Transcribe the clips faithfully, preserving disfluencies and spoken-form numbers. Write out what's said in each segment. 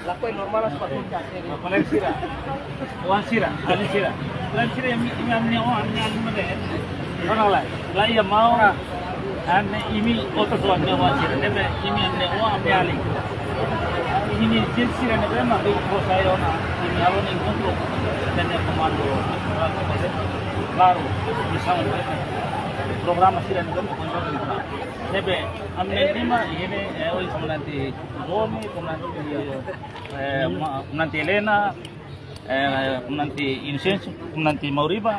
Lakohi normal as pakai. Lakohi sira. Oan sira, alin sira. Lain sira imi, imi ami-nia oan, ami-nia alin mane. Ona lai. Lai iha maun. Ami imi oto tuan ami-nia oan sira. Ne'ebé imi ami-nia oan, ami-nia alin. Imi jin sira ne'ebé mak bele fó sai ona. Imi halo enkontru. Ita-nia komandu. Klaru. Misaun. Programa sira ne'ebé mak. Ne'ebé ami-nia lima, iha ne'e, eh, ohin komandante Boni, komandante, eh, ma-, komandante Helena, eh, komandante Inosensu, komandante Mauriba,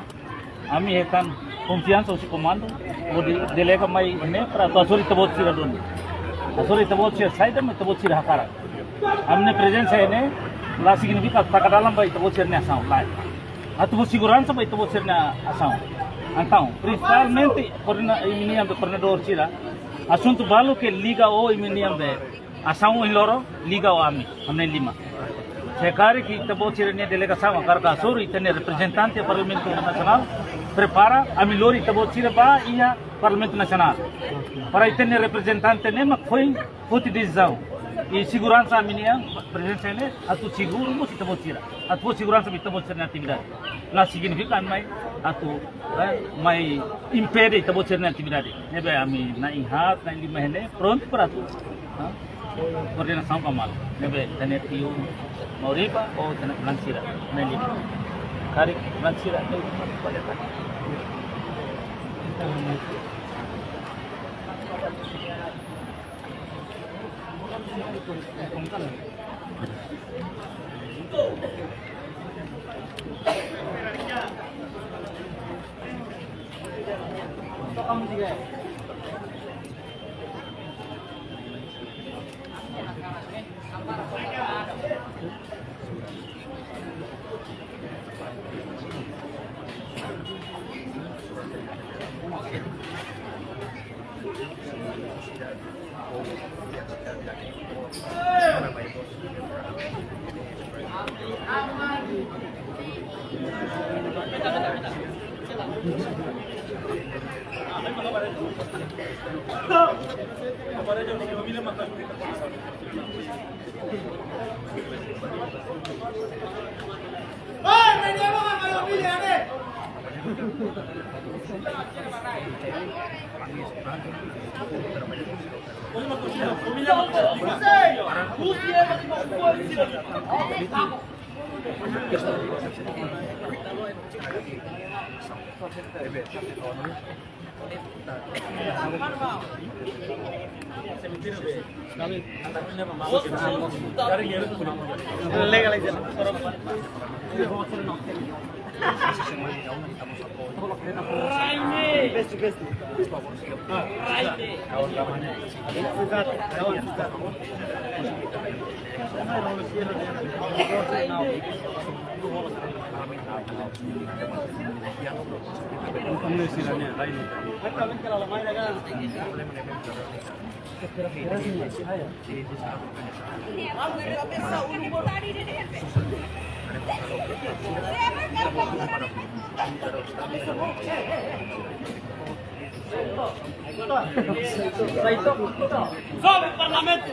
ami hetan konfiansa husi komandu, hodi delega mai ne'e para atu hasoru ita-boot sira duni. Hasoru ita-boot sira saida mak ita-boot sira hakarak. Ami-nia prezensa iha ne'e la signifika taka dalan ba ita-boot sira-nia asaun, lae. Atu fó seguransa ba ita-boot sira-nia asaun. Entaun, prinsipalmente, koordena-, imi-nian be koordenadór sira, asuntu balu ke liga ho imi-nian be asaun ohin loron, liga ho ami, ami-nia lima. Se karik ita-boot sira-nia delegasaun hakarak hasoru ita-nia reprezentante Parlamentu Nasionál, prepara, ami lori ita-boot sira ba iha Parlamentu Nasionál. Para ita-nia reprezentante ne'e mak foin foti desizaun. I seguransa ami-nian prezensa ne'e atu seguru mós ita-boot sira. Atu fó seguransa ba ita-boot sira-nia atividade. La signifika mai atu, eh, mai impede ita-boot sira-nia atividade. Ne'ebé ami na'in haat, na'in lima iha ne'e, prontu para atu, ha? Koordenasaun ba malu. Ne'ebé ita-nia tiu Mauriba, ou ita-nia oan sira, na'in lima. Karik oan sira, na'in lima. Sobre Parlamentu.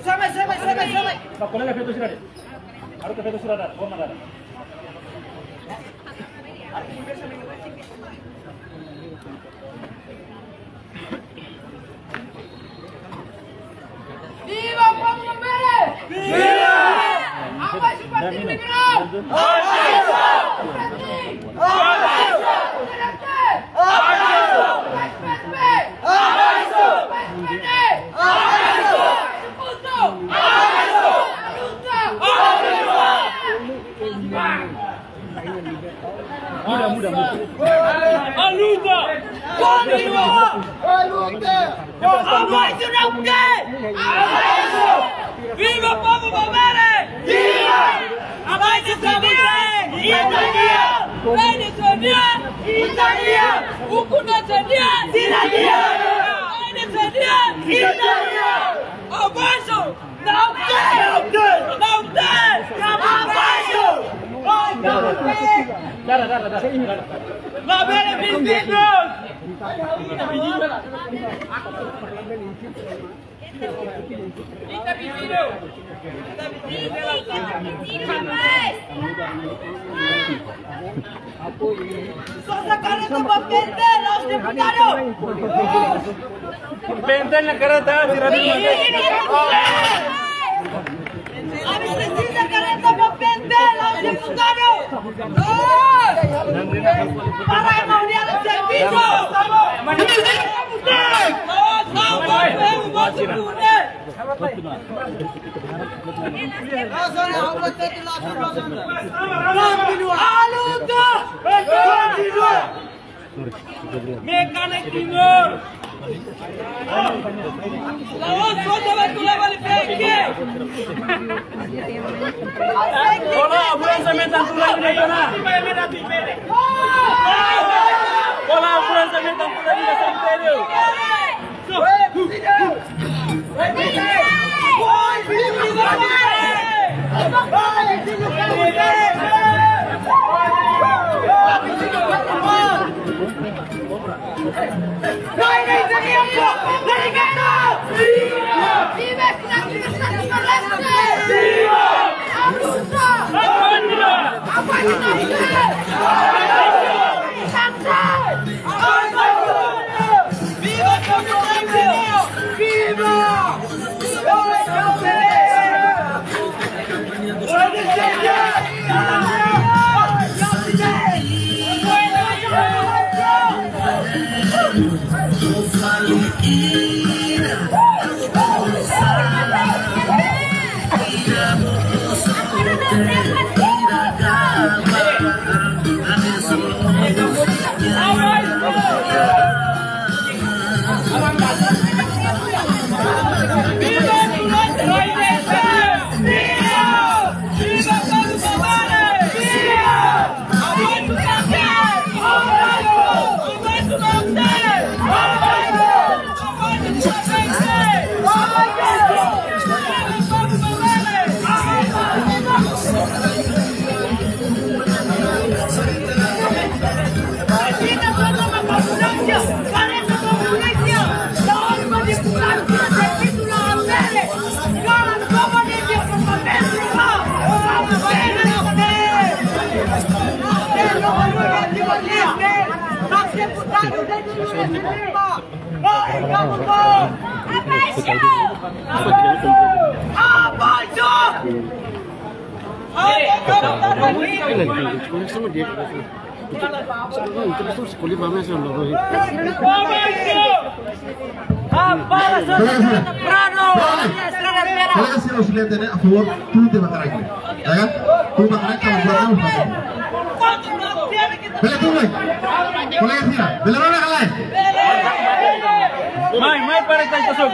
Sama, sama, sama, sama. Ba kolega feto sira de'it. Harus ke feto sira de'it. Gua mana? Viva povu Maubere! Viva! Abaixo o Partido Liberal! Abaixo! Abaixo! Abaixo! Abaixo! Abaixo! Abaixo! Abaixo! Abaixo! Muda, muda, muda. A luta continua! A luta! Abaixo não quer! Abaixo! Viva povu Maubere! Viva! Abaixo Samia! Italia! Vem de Samia! Italia! O cu na Samia! Italia! Vem de Samia! Italia! Abaixo! Não tem! Não tem! Não tem! Abaixo! Cara, cara, cara. Maubere vencido! Sosa kareta ba P N T, los deputados. P N T na kareta, sira di mana? Ami presiza kareta ba P N T, los deputados. Para mau dia servisu. Mekanik Timor. Lawan kota Batula balik peke. Kola, ambulánsia meta tula ini, kola. Kola, ambulánsia meta tula ini, sementerio. Kolega sira, a favór, tun tiha ba karik. Ya kan? Tun ba karik, tau ba karik. Bele tun, kolega sira, bele rona ka lae? Mai, mai para esta estasaun.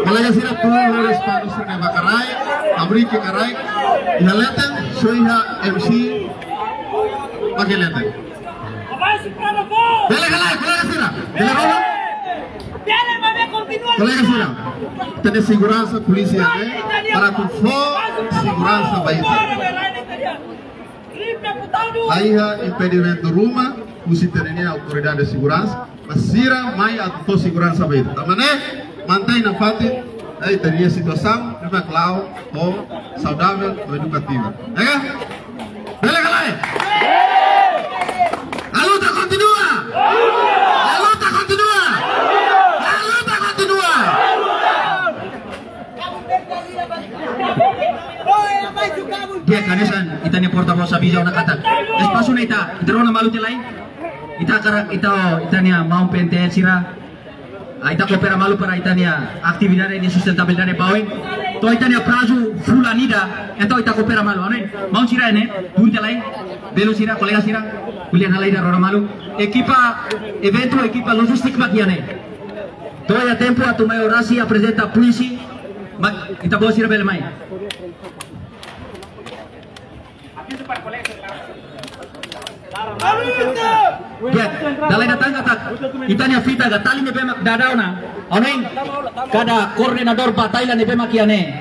Kolega sira, tun loron para sira-ne'ebé karik, abri ke karik. Iha leten, só iha M C mak iha leten. Bele ka lae, kolega sira? Bele rona? Kolega sira, ita-nia seguransa polísia, eh, para atu fó seguransa ba ita. La iha impedimentu ruma husi ita-nia autoridade seguransa, mas sira mai atu fó seguransa ba ita. Tanba ne'e, mantein nafatin, eh, ita-nia situasaun ne'e mak la'o ho saudavel no edukativa. Ya ka? Bele ka lae? A luta kontinua! A luta kontinua! A luta kontinua! Di'ak, hanesan ita-nia porta-voz avisa ona katak espasu ne'e ita, ita rona malu tiha lai. Ita hakarak, ita, ita-nia maun P N T L sira, ah, ita koopera malu para ita-nia atividade nia sustentabilidade ba oin. To'o ita-nia prazu fulan ida, entaun ita koopera malu. Hanoin, maun sira ne'e, tun tiha lai, belun sira, kolega sira, ko'alia hela ida rona malu. Ekipa eventu, ekipa lojístika mak iha ne'e. To'o iha tempu atu mai orasi, aprezenta puisi, mak ita-boot sira bele mai. Di'ak, dala ida tan katak ita-nia fita ka tali ne'ebé mak dada ona. Hanoin, kada koordenadór batalha ne'ebé mak iha ne'e,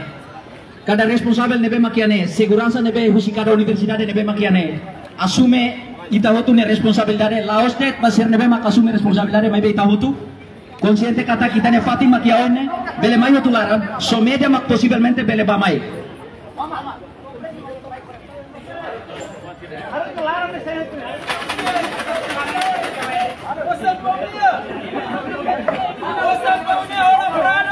kada responsavel ne'ebé mak iha ne'e, seguransa ne'ebé husi kada universidade ne'ebé mak iha ne'e, asume ita hotu nia responsabilidade, la'ós de'it ba sira ne'ebé mak asume responsabilidade, maibé ita hotu konsiente katak ita-nia fatin mak iha oin ne'e, bele mai hotu laran, só média mak posivelmente bele bá mai.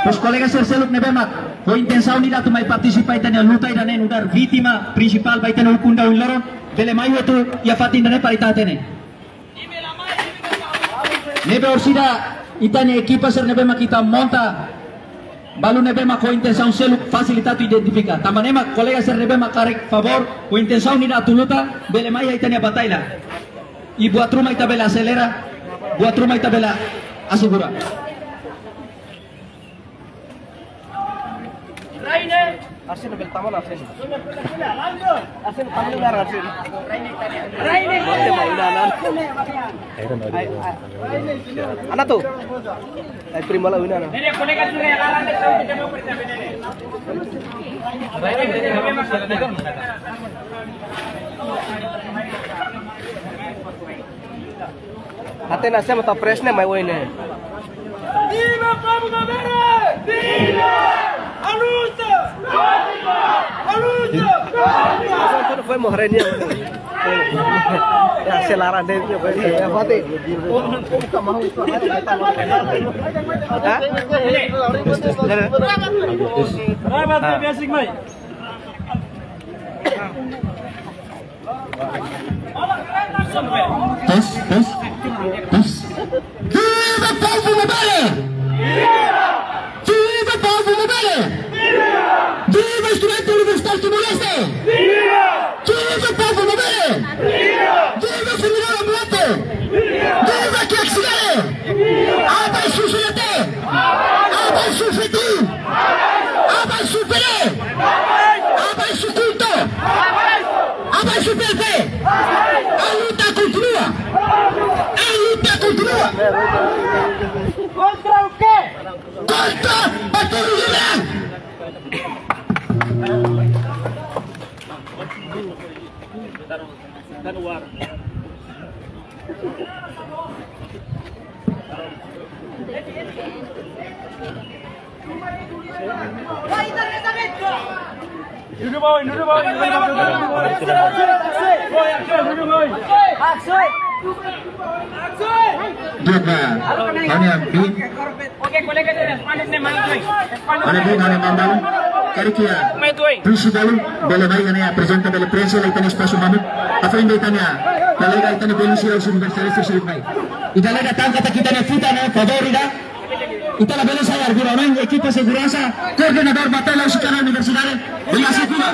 Depois kolega sira seluk ne'ebé mak ho intensaun ida atu mai partisipa ita-nia luta ida-ne'e nu'udar vítima prinsipál ba ita-nia ukun-dook ohin loron, bele mai hotu iha fatin ida-ne'e para ita hatene. Ne'ebé orsida ita-nia ekipa sira ne'ebé mak ita monta, balu ne'ebé mak ho intensaun seluk, fasilita atu identifika. Tanba ne'e mak kolega sira ne'ebé mak karik favór ho intensaun ida atu luta, bele mai iha ita-nia batalha. I buat ruma ita bele aselera, buat ruma ita bele asegura. Arsen, bele tama ona, Arsen. Arsen, tama ona, Arsen. Mate, mai, udah, anan. Ai, ai. Ana tu. Ai, prima la, udah, anan. Até nascemos tá preso, né, mas oi, né? Viva Pablo Gabeira! Viva! A luta! A luta! Quando foi morrer, né? Ya, se la rande, ya, foi, ya, foi. Hah? Brava, ah. Basic, mai. Tes, tes, tes. Viva Pablo Gabeira! Viva Pablo Gabeira! Viva estudante universitário Timor-Leste! Viva Pablo Gabeira! Viva Fernando Muerte! Viva Kiak Sigare! Abaixo o G T! Abaixo o G T! Abaixo o P D! Abaixo o culto! Abaixo o P P! A luta continua! A luta continua! Contra o quê? Contra Batulu Ribeirão! Di'ak, ha'u-nia biin. Ha'u-nia biin, ha'u-nia maun-alin. Karik iha polísia balu bele mai iha ne'e aprezenta bele prensa la ita-nia espasu mamuk. Aprezenta ita-nia kolega, ita-nia polísia universitáriu sira seluk mai. Ita la datang katak ita-nia fita ne'e favór ida. Ita labele sai argumentu, ekipa seguransa, koordenadór batalha husi kada universidade, bele asegura.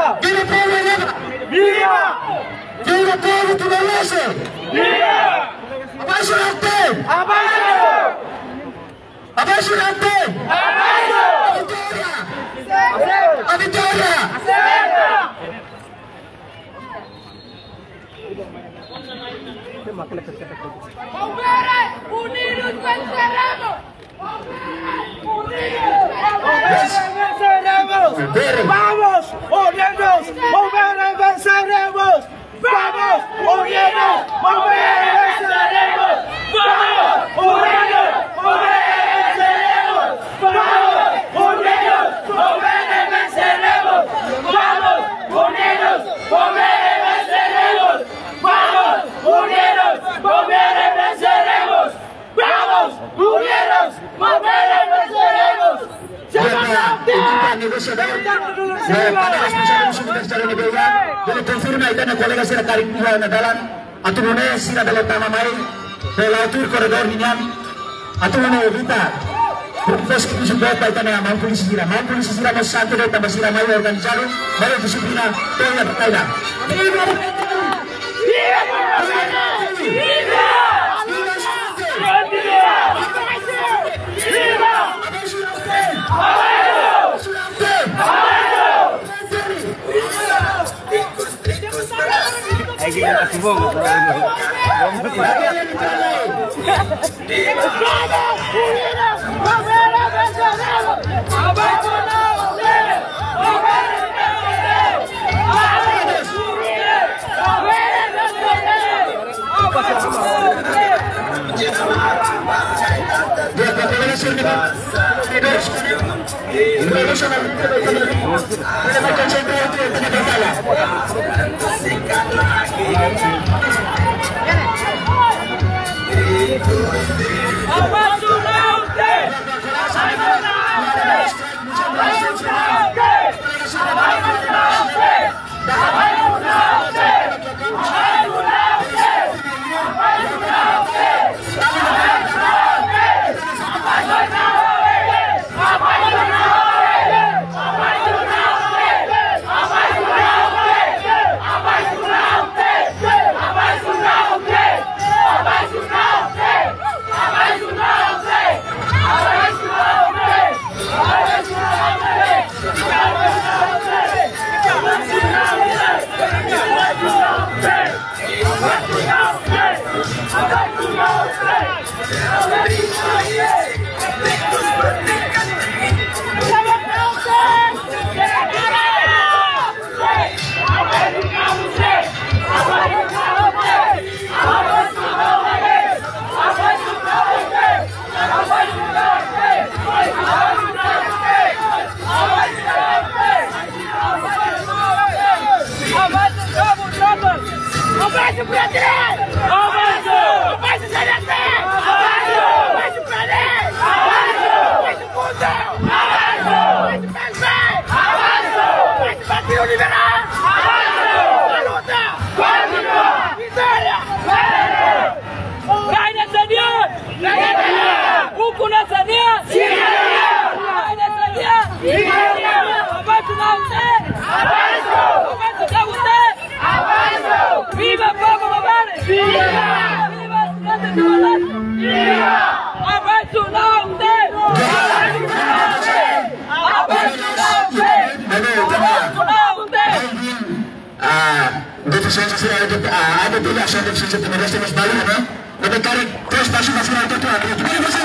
Viva o povo Eneba! Viva! Viva o povo timoroso! Viva! Abaixo Lautein! Abaixo! Abaixo Lautein! Abaixo! A vitória! A vitória! Palmeiras, unidos venceremos! Palmeiras, unidos venceremos! Vamos, unidos, Palmeiras venceremos! Vamos, unidos, Palmeiras venceremos! Vamos, unidos, Palmeiras venceremos! Vamos, unidos, Palmeiras venceremos! Vamos, unidos, Palmeiras venceremos! Vamos, unidos, Palmeiras venceremos! Vamos, unidos, Palmeiras venceremos! Chama Lautein! Negosiadór, eh, para responsavel musuh kita secara negara, bele konfirma ita-nia kolega sira karik iha ona dalan, atu nune'e sira bele tama mai, bele atur koridór nian, atu nune'e evita provokasi ke musuh bota ita-nia maun polísia sira, maun polísia sira mós santu de'it tanba sira mai organizadu, mai disiplina, toya bataila. Viva! Viva! Viva! Avança, Brasil! Avança! Avança, C D T! Avança! Avança, P D! Avança! Avança, P D! Avança! Avança, P D! Avança! Avança, Partido Liberal! Avança! A luta! Continua! Vitória! Rai Nasadia! Ukun Nasadia! Rai Nasadia! Avança Lautein! Avança Lautein! Viva povo Maubere! Viva! Viva Estado de Maubere! Viva! Avança Lautein! Avança Lautein! Avança Lautein! Ah, defisiénsia sira, ah, ada tidak ada defisiénsia Timor-Leste, mas balik, no? Lebih kali, terus masuk, masuk, masuk, masuk, masuk.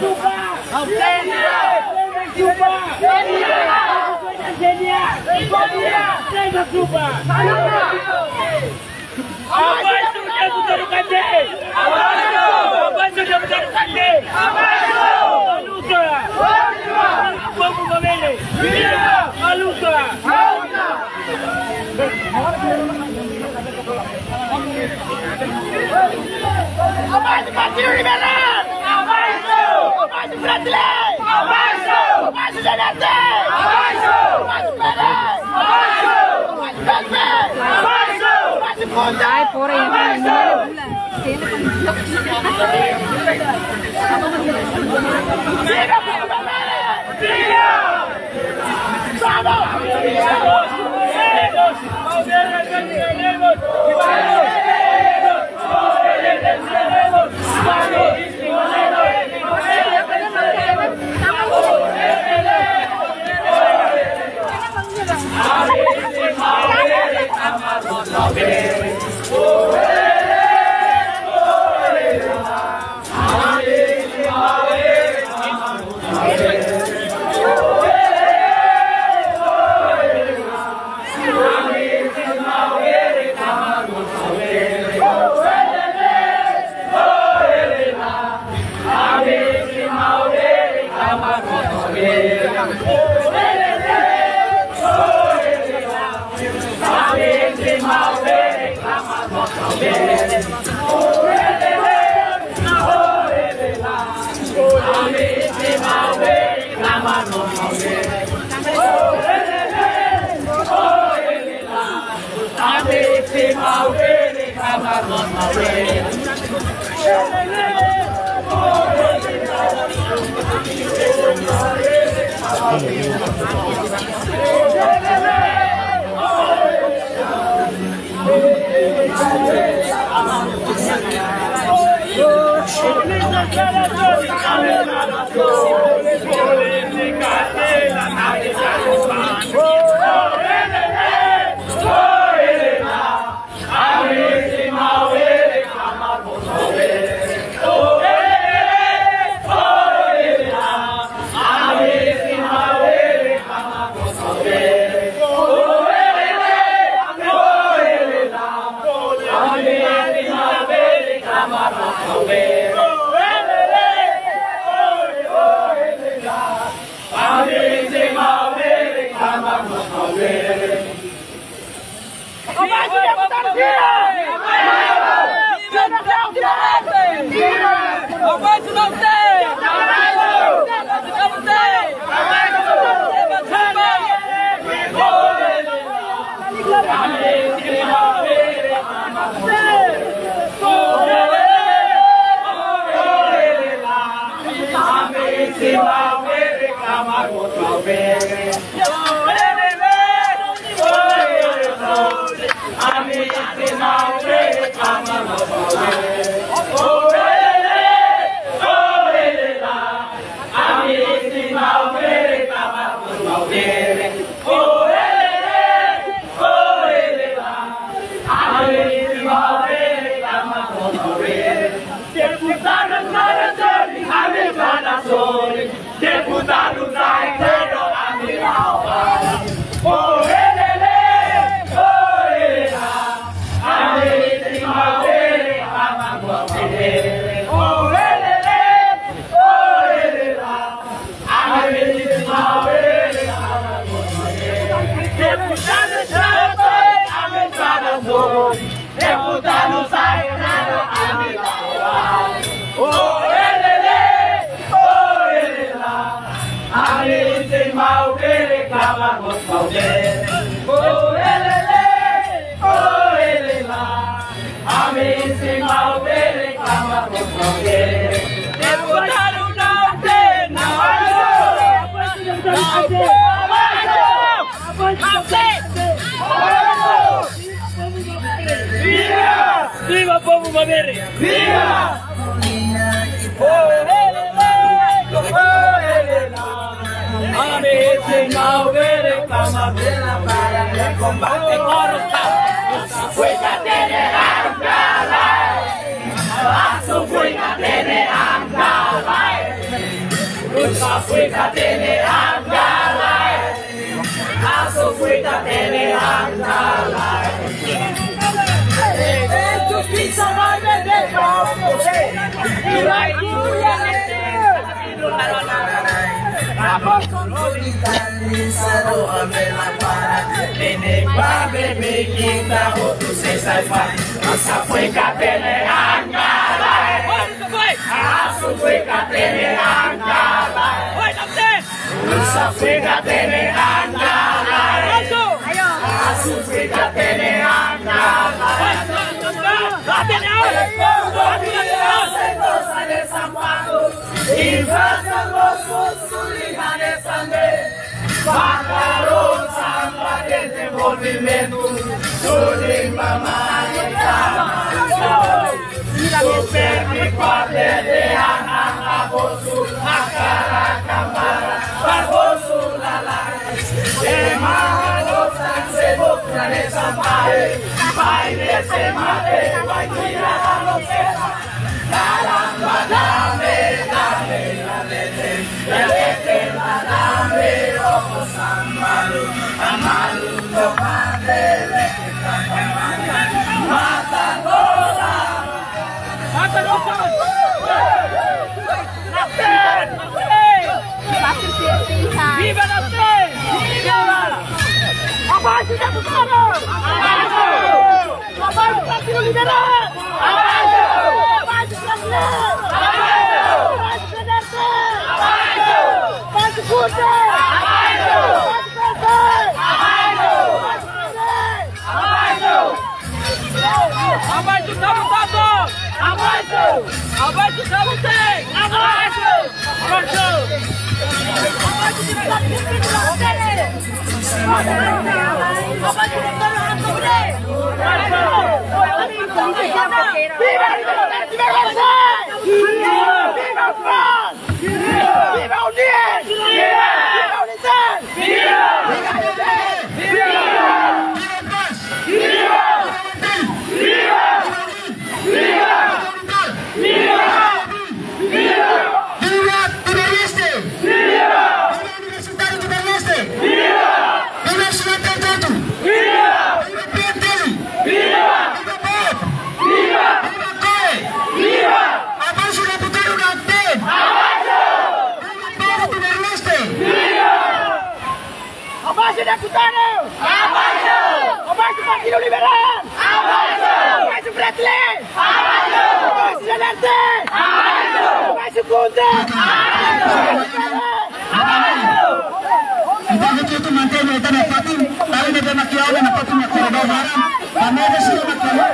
Chupa! Chupa! Chupa! Abaixo o deputado Candé! Abaixo! Abaixo o deputado Candé! Abaixo! A luta! Povo Gomele! Viva! A luta! Abaixo Partido Liberal! Abaixo! Abaixo Fretilin! Abaixo! Abaixo G N T! Abaixo! Abaixo P L! Abaixo! Abaixo P L! Abaixo! Abaixo! Ai, por aí, abaixo! Viva Povo Gomele! Viva! Deputadu Zé Pedro, ami la ouvir. Oelele, oelele, ami la ouvir. Oelele, oelele, ami la ouvir. Deputadu Zé Pedro, ami la ouvir. Deputadu Zé Pedro, ami la ouvir. Oelele, oelele, ami la ouvir, kaba mos la ouvir. Oelele, oelele, ami la ouvir, kaba mos la ouvir. Deputadu Naute, Naute. Naute. Viva! Viva povu Maubere! Viva! Ami la ouvir, kama bela para el combate. Afrika tene angka lae. Afrika tene angka lae. Afrika tene angka lae. Afrika tene angka lae. Afrika tene angka lae. Afrika tene angka lae. Afrika tene angka lae. Afrika tene angka lae. Invasa los sulimanes ande. Bakarosa ba dezenvolvimentu. Sulimba mai. Superbi kuate de ana bosu. Akara kamara. Babosu lalai. Ema bosan se bosan de sampai. Pai de semate. Pai tira a los Abaixo! Abaixo Partido Liberal! Abaixo! Abaixo Frelimo! Abaixo! Abaixo P D T! Abaixo! Abaixo Curte! Abaixo! Abaixo P P! Abaixo! Abaixo! Abaixo sabotador! Abaixo! Abaixo sabotador! Abaixo! Abaixo! Viva! Viva! Viva! Viva União! Viva! Viva União! Viva! Viva! Viva! Viva! Viva! Viva! Viva! Viva Timor-Leste! Viva! Viva Universidade Timor-Leste! Viva! Viva Suatel Tatu! Viva! Viva P N T L! Viva! Viva Bob! Viva! Viva Koe! Viva! Avansu Deputadu Nate! Avansu! Viva Povu Timor-Leste! Viva! Abaixo deputadu! Abaixo! Abaixo Partido Liberal! Abaixo! Abaixo Fretilin! Abaixo! Abaixo G N R T! Abaixo! Abaixo Kunta! Abaixo! Abaixo! Ita hotu-hotu mantein ita-nia fatin, tali ne'ebé mak iha ona iha fatin nia koridór laran, tanba ne'e sira mak iha ona,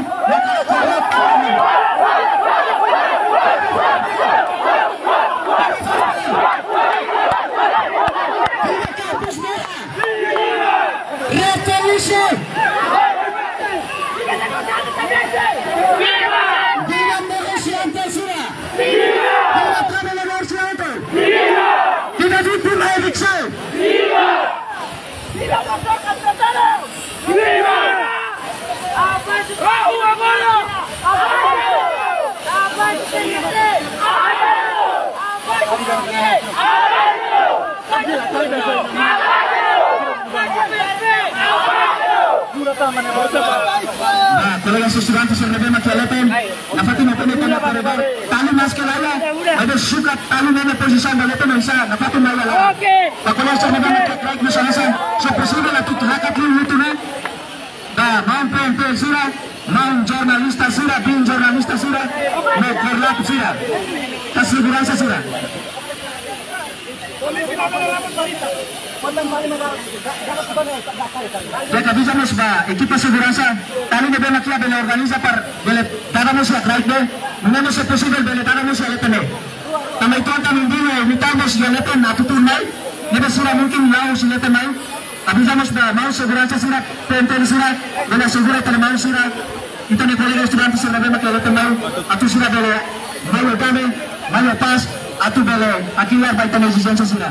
Revolusi! Viva negosiante sira! Viva trabalhadór sira hotu! Viva vítima eviksaun! Viva! Viva! Viva! Abaixo! Abaixo! Abaixo! Abaixo! Ba, kolega estudante sira ne'ebé mak iha leten, nafatin ita-nia koridór, tali maske lala, ada suka tali ne'e pozisaun ba leten oinsá, nafatin mai lala. Ba kolega sira ne'ebé mak iha kraik no sala sa, se posivel atu hakat liu lutu ne'e, ba maun P N T sira, maun jornalista sira, biin jornalista sira, no korlap sira, ka seguransa sira. Di'ak, avisa mós ba ekipa seguransa, tali ne'ebé mak iha bele organiza para bele dada mós iha kraik ne'e, nune'e mós se posivel bele dada mós iha leten ne'e. Tanba ita-nia indíjena, ita mós iha leten atu tun mai, ne'ebé sira mungkin la'o husi leten mai. Avisa mós ba maun seguransa sira, P N T L sira, bele asegura ita-nia maun sira, ita-nia kolega estudante sira ne'ebé mak iha leten mai, atu sira bele mai ho dame, mai ho pás, atu bele hakilar ba ita-nia ezijénsia sira.